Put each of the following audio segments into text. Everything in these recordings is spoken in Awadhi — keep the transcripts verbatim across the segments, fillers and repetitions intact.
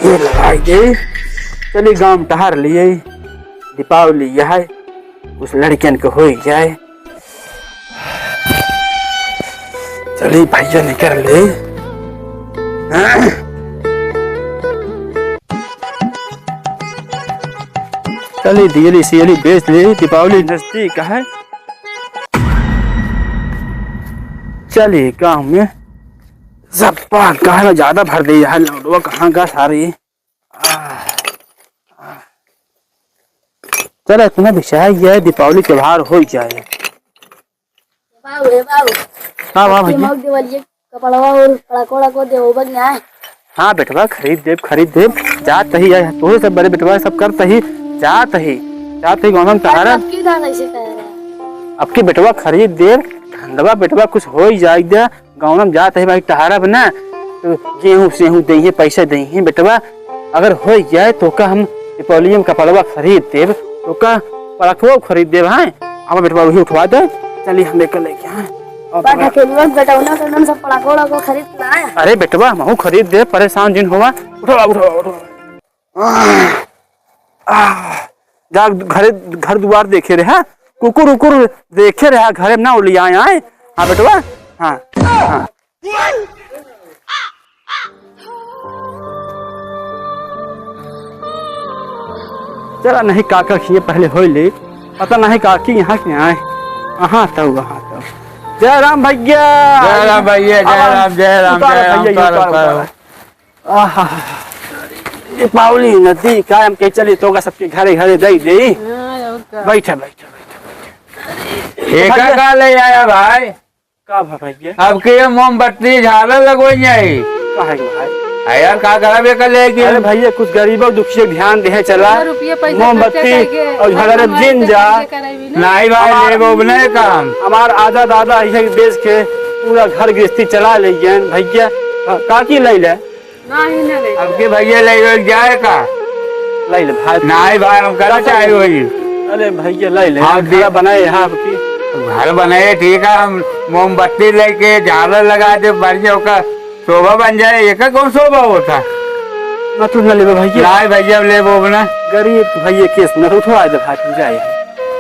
ये लगाई दे। चली गाँव में टहर लिए, दीपावली यह है, उस लड़कियन के हो ही जाए। चली भैया निकल ले। चली दियली सियली बेच ले, दीपावली नजदीक है। चली गाँव में सब पान कहाँ ना ज्यादा भर दे, यहाँ लौटवा कहाँ का सारी। आह, आह। चला, इतना बिछाया गया है, दीपावली त्योहार हो ही जाए। बाबू, हे बाबू। हाँ, हाँ, भैया। मौक देवलिए, कपड़वा और पड़ाको वड़ाको देवबा कि नाय? हाँ, बेटवा, खरीद देब, खरीद देब। जात ही है, तोहे सब बड़े बेटवा सब करत ही, जात ही, जात ही गौनम तहारा। अब की धान ऐसे कह रहे हैं? अब की बेटवा खरीद देब, धंधवा बेटवा कुछ हो ही जाए दे। गौनम जात है भाई, टहरब ना, तो गेहूं सेहूं देइहे, पैसा देइहे बेटवा। अगर हो जाए तो का हम दीपावली में कपड़वा खरीद देब, तो का पड़कवा खरीद देब। हाँ, हम बेटवा वही उठवा दे। चली हम लेकर लेके, हाँ। और बा ढकेलुआ बेटौना के नाम से पड़ाको वड़ाको खरीद के लाए। अरे बेटवा, महू खरीद दे, परेशान जिन होवा। उठवा, उठवा, उठवा। आह, आह, जा घरे, घर दुआर देखे रहे, हाँ? कुकुर उकुर देखे रहे, घरे में ना उलियाए आए। हाँ बेटवा, हाँ, हाँ। चला नहीं काका खिए पहले होई ले, पता नहीं काकी यहाँ के आए। हाँ तब, हाँ तब। जय राम भैया। जय राम भैया, जय राम, जय राम, उतारो जय राम, भैया, ये उतारो, उतारो, उतारो। उतारो। आहा, दीपावली नदी कायम के चली तो का सबके घरे घरे दई दे। हाँ, और का। बैठा, बैठा, बैठा। एका का ले आया भाई? का भा भैया? अब के ये मोमबत्ती झालर लगवई जाई। काहे के भाई? अरे यार, का करब एकर लेके? अरे भैया, कुछ गरीब और दुखिया ध्यान देहे चला। दो रुपया पैसा मोमबत्ती खर्चा करके और झालर अपन जिन जा। करके करैबी ना। नहीं भाई, हमार लेबो नहीं काम। हमार आधा दादा इहे बेच के पूरा घर गृहस्थी चला ले गए भैया। हाँ, काकी ले ले। नाही, ना ले। अब के भैया ले लो, जाए का? ले ले भाई। नाही भाई, हम करना चाहे वही। अरे भैया, ले ले। हाँ, घर दे। बनाए यहाँ आपकी। घर बनाए, ठीक है, हम मोमबत्ती लेके झालर लगा दे, बढ़िया ओका शोभा बन जाए। एका कौन शोभा होता? ना तू ना लेबे भैया। नाही भैया, लेबो ना। गरीब भैया केस ना उठवा दे भाई, तू जाए।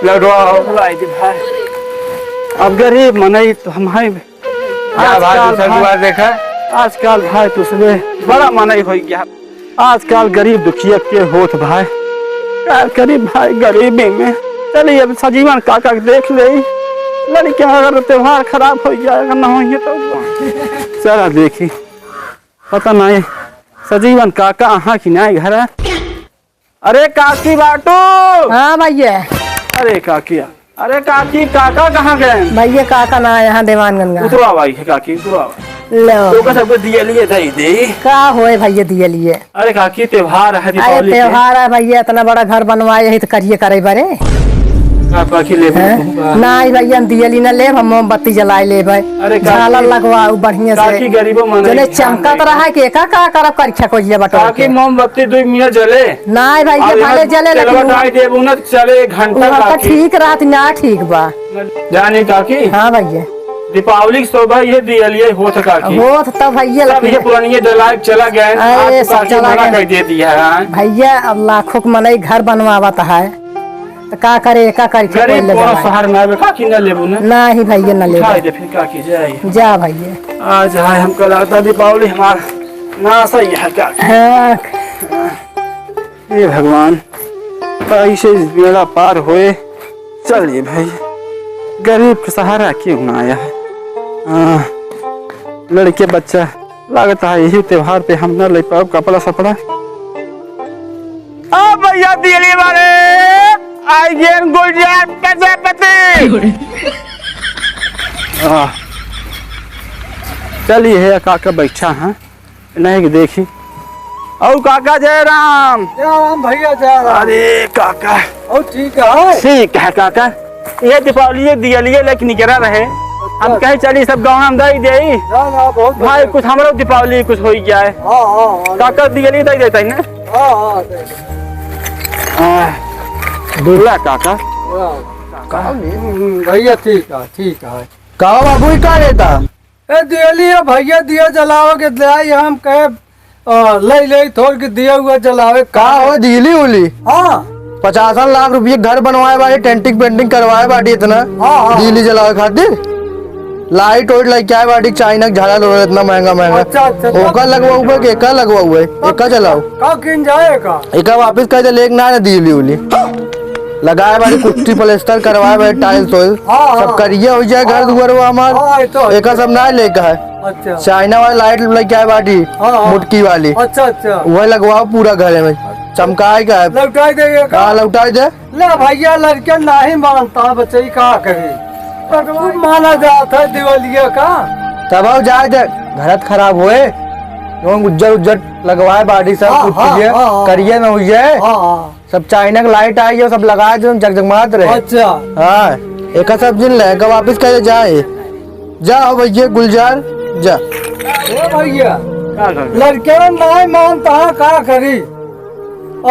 लौटवाओ। उठवा दे भाई। अब गरीब मनई तो हम हैं। जा भाई, आजकल दूसर भाई, दुआर देखा। आजकल भाई, तुसरे बड़ा मनई होइ गया। आजकल गरीब दुखिया के होत भाई। का करी भाई गरीबी में? चली अब सजीवन काका के देख ले। लड़के अगर त्योहार खराब होइ जाए, अगर ना होइए तो। चला देखी। पता नहीं सजीवन काका अहाँ की नाई घर है। अरे काकी बाटू। हाँ भैया। अरे काकी, अरे काकी, काका कहाँ गए? भैया काका ना यहाँ दीवानगंज गए। उतरवा भाई काकी, उतरवा। लो। तो का सबको दियलिए दे दे। का होए भैया दियलिए? अरे काकी त्योहार है अरे दीपावली के। त्योहार है भैया, इतना बड़ा घर बनवाए यही तो करिए करे बरे। का काकी लेबे? हैं? नहीं भैया हम दियली ना लेब, हम मोमबत्ती जलाए लेब। अरे काकी, झालर लगवाऊ बढ़िया से। काकी गरीबो मनई जने ध्यान चमकत रहे। रहा कि एका का करब करिया कोइया बटोर काकी के। मोमबत्ती दुई मिनट जले। नाय भैया, अब भले यहाँ जले, लेकिन तेलवा वो डाल देबू ना, चले एक घंटा वो हमका काकी। ठीक रहत ना, ठीक बा। जाने काकी? हाँ भैया। दीपावली के शोभा ये दियलिए होत काकी। होत तो भैया, सब लेकिन ये पुरानिया जला के चला गए। अरे, आज सब काकी चला मना गए। कर दे दिया है। भैया, अब लाखों के मनई घर बनवावत है, तो का करे, एका करके गरीब कोई ले कोनो जाए। शहर में आवे, काकी ना लेबू ना? नहीं भैया, ना लेबू। उठाई दे फिर काकी, जाई। जा भैया। आज है हमका लगता दीपावली हमार ना सही है काकी। हाँ। हे भगवान, कैसे बेड़ा पार होए। चलिए भाई, गरीब के सहारा क्यों ना आया है। हाँ, लड़के बच्चा, लगता है यही त्योहार पे हम ना ले पाओ कपड़ा सपड़ा। आ भैया दियली वाले, आई गेन गुलजार प्रजापति। हाँ, चलिए है काका बैठा है। नहीं कि देखी। औ काका जय राम। जय राम भैया, जय राम। अरे काका। औ ठीक है? ठीक है काका। ये दीपावली ये दियलिए लेके निकरा रहे। हम अच्छा। कहे चली सब गाँव में दे दे। ना, ना, बहुत भाई बढ़िया। कुछ हमरो दीपावली कुछ हो जाए। हाँ, हाँ, हाँ। काका दियली दे देता है ना? हाँ, हाँ, दे दे। हाँ। दूल्हा काका। हाँ। काका। हम्म, भैया ठीक है, ठीक है। का बाबू, ई का लेता? ए, दियली है भैया, दिया जलावे के दे आई, हम कहे आ, ले, ले, थोड़ के दिया हुआ जलावे का हो, दीली उली? हाँ। पचासन लाख रुपये घर बनवाए बाटी, टेंटिंग पेंटिंग करवाए बाटी इतना। हाँ, हाँ। दीली जलावे खातिर। लाइट वाइट लेके आए बाटी, चाइना के झालर वालर इतना महंगा महंगा। अच्छा, अच्छा, ओका लगवाऊ बे, एका लगवाऊ बे, एका जलाओ। का किन जाए का? एका वापस कह दे, लेके ना, ना दीली उली। लगाए बाटी पुट्टी प्लास्टर करवाए बाटी, टाइल्स वाइल्स। हाँ, हाँ। सब करिया हो जाए घर दुआर वो हमार। हाँ, ये तो है। एका सब ना लेके है। अच्छा। चाइना वाली लाइट लेके आए बाटी, हाँ, हाँ। मुटकी वाली। अच्छा, अच्छा। वह लगवाओ पूरा घर में, चमकाए का है। लौटाई दे ये का? हाँ, लौटाई दे। ले भैया, लड़के नहीं मानता, बच्चे का करी? तो माना जाता है दिवालिया का। तब आओ जाए दे, घरत खराब होए। उज्जर उज्जर लगवाए बाटी सब, हाँ, कुछ हाँ, कीजिए, हाँ, हाँ। करिए ना हुई है। हाँ, हाँ। सब चाइना के लाइट आई है, सब लगा दे, जगजगमात रहे। अच्छा। हाँ, एक सब दिन ले, कब वापस करे जाए। जा हो भैया गुलजार, जा। ए भैया, का कर? लड़के नहीं मानता, का करी?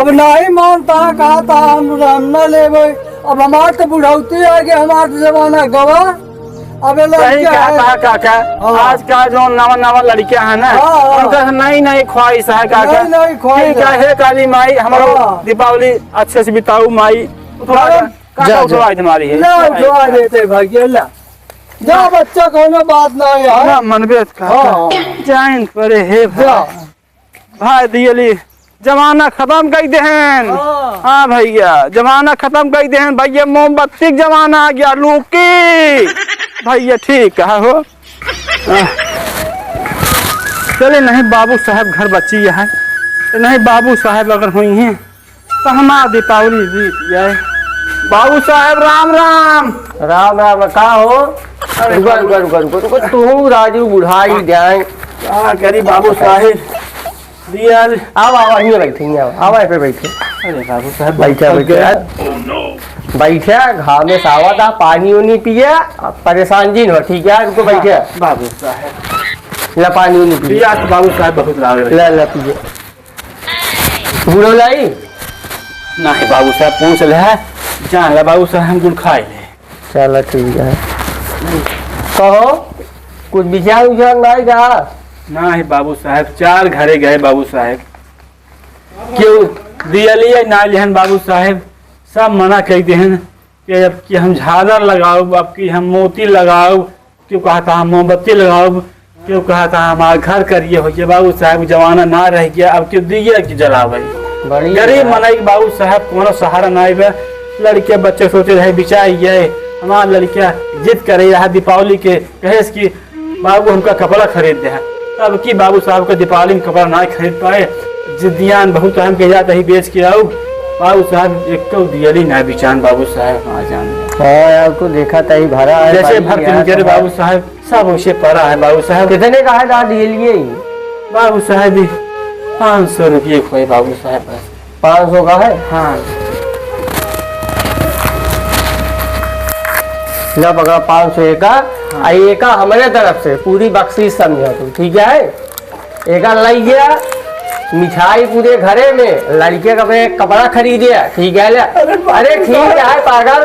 अब नहीं मानता, कहा था हम, हम ना लेबे। अब हमार तो बुढ़ौती आ गई, हमार तो जमाना गवा। अबे सही लड़का कहा है। था काका। हाँ। आज का जो नवा नवा लड़कियां हैं ना, हाँ, हाँ। उनका नई नई ख्वाहिश है काका। नई नई ख्वाहिश ठीक है, है। हे काली माई, हमारो हाँ। दीपावली अच्छे से बिताऊ माई। थोड़ा हाँ। काका जा, जा। उठवा दे हमारी है। ला, उठवा देते भैया, ला। जा बच्चा, कोनो बात ना है। ना मनबे का। हाँ। जाइन परे हे भाई। जा। भाई दियली, जमाना खतम कइ देहेन। हाँ। हाँ भैया, जमाना खतम कइ देहेन भैया, मोमबत्ती के जमाना आ गया, लूकी। भैया ठीक कहा हो। हाँ। चले नहीं बाबू साहब घर बची है, नहीं बाबू साहब अगर होइहैं तो हमार दीपावली बीत जाए। बाबू साहब राम राम। राम राम, का हो? अरे रुका, बाबू। रुका, रुका, रुका, रुका, तू राजू बुढ़ाई जाए। का करी बाबू साहेब, दियल। आवा, आवा, हियाँ बैठे, हियाँ आवा, आवा, यहाँ पे बैठे। अरे बाबू साहेब, बैठा, थक बैठा। गए। बैठा, घामे से आवा था, पानी उनी पिया, परेशान जिन हो, ठीक है, रुको, बैठा। बाबू साहेब। ला पानी उनी पिया। पिया तो बाबू साहेब बहुत लाग रहे। ला, ला, पिया। गुड़ो लाई? नाही बाबू साहेब, पूछ ले है। जान ला बाबू साहेब, हम गुड़ खाए ले। चला ठीक है। कहो, कुछ विचार उचार नाही का? नाही बाबू साहेब, चार घरे गए बाबू साहेब। क्यों? दियलिया ना लिहन बाबू साहेब, सब मना कइ देहन कि अब कि हम झालर लगाउब, अब कि हम मोती लगाउब, केहू कहा था हम मोमबत्ती लगाउब, केहू कहा था हमार घर करिए होइ गया। बाबू साहेब, जमाना ना रह गया, अब केहू दिया के जलावे। बढ़िया गरीब है। मनई के बाबू साहेब कोनो सहारा नाई बा। लड़के बच्चे सोचे रहे, बिचाई गए, हमार लड़किया जिद करे रहा दीपावली के, कहे कि बाबू हमका कपड़ा खरीद दे। अब की बाबू साहेब के दीपावली में कपड़ा ना खरीद पाए, जिद्दियान बहुत हम के जात ही बेच के आऊ। बाबू साहेब एक तो दियली ना बिचान बाबू साहेब, हाँ जान। हाँ यार, को देखा तही भरा है, जैसे बाड़ी भर के यहाँ निकले सब बाबू साहेब, सब उसे पड़ा है बाबू साहेब। कितने का है दादा ये लिए ही? बाबू साहेब ही पाँच सौ रुपये खोए बाबू साहेब बस। पाँच सौ का है? हाँ। ला पकड़ा पाँच सौ एका, हाँ। आ एका हमरे तरफ से पूरी बख्शीश समझा तू, ठीक है? एका लइ गया मिठाई पूरे घरे में, लड़के का पे कपड़ा खरीदे, ठीक है ले? अरे बाबू अरे ठीक साहब। है पागल।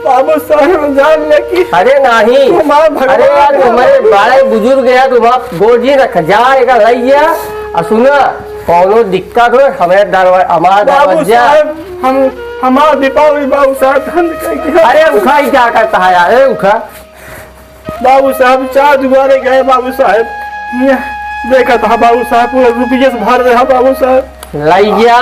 बाबू साहब जान ले कि अरे नाही। हमार भगवान अरे यार, हमार तुम्हारे बड़े बुजुर्ग है, तुम आप गोजी रख जा, एका लइ गया। आ सुना, कौनो दिक्कत हो, हमें दरवा-, हमार बाबू दरवाजा। साहब, हम, हमार दीपावली बाबू साहब बंद कर दिया। अरे उठा, ही क्या करता है यार, अरे उठा। बाबू साहब, चार दुआरे गए बाबू साहब, ये देखा था बाबू साहब, पूरा रुपये से भर रहा बाबू साहब। लइया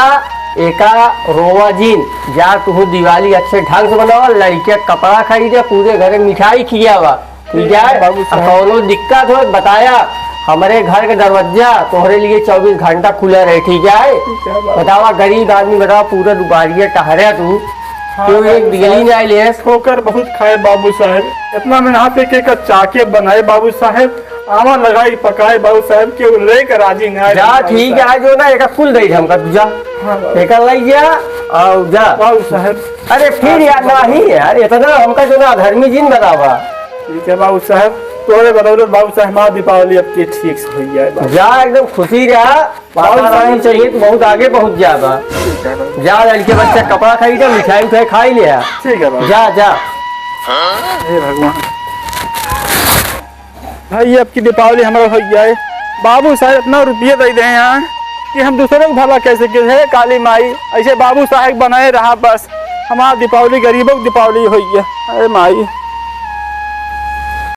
एका रोवा जिन, जा तू दिवाली अच्छे ढंग से मनावा, लड़के कपड़ा खरीदे, पूरे घरे मिठाई खियावा, ठीक है? बाबू साहब। कौनो दिक्कत हो बताया, हमरे घर के दरवाजा तोहरे लिए चउबीस घंटा खुला रहे, ठीक है? ठीक है बाबू। बतावा गरीब आदमी, बतावा पूरा दुआरिया टहरे तू, हाँ, क्यों एक बाबू बिजली साहब। नहीं लेस? ठोकर बहुत खाए बाबू साहब, इतना में हाथ एक एक चाके बनाए बाबू साहब, आवा लगाई पकाए बाबू साहब, क्यों लेकर राजी नहीं जा, बाबू ठीक साहब। है, जो ना एक कुल दे हमका तू जा। हाँ, बाबू। एक लइ जा, आओ जा। बाबू साहब। अरे फिर यार, नहीं यार, इतना हमका जो ना धर्मी जिन बतावा। ठीक है बाबू साहब, तोहरे बदौलत बाबू साहब, हमार दीपावली अब के ठीक से होइ जाए बाबू। जा, एकदम खुशी रहा। बाबू साहब, चाहिए तो बहुत आगे पहुंच जाता। ठीक है बाबू। जा, लड़के बच्चे कपड़ा खरीदे, मिठाई उठाई खाई ले आ। ठीक है बाबू। जा, जा। हे भगवान। भाई, अब की दीपावली हमारा होइ जाए। बाबू साहेब इतना रुपया दे दे हैं कि हम दूसरे को भला कैसे के। हे काली माई, ऐसे बाबू साहेब बनाए रहा बस, हमार दीपावली गरीबों की दीपावली होई है। अरे माई।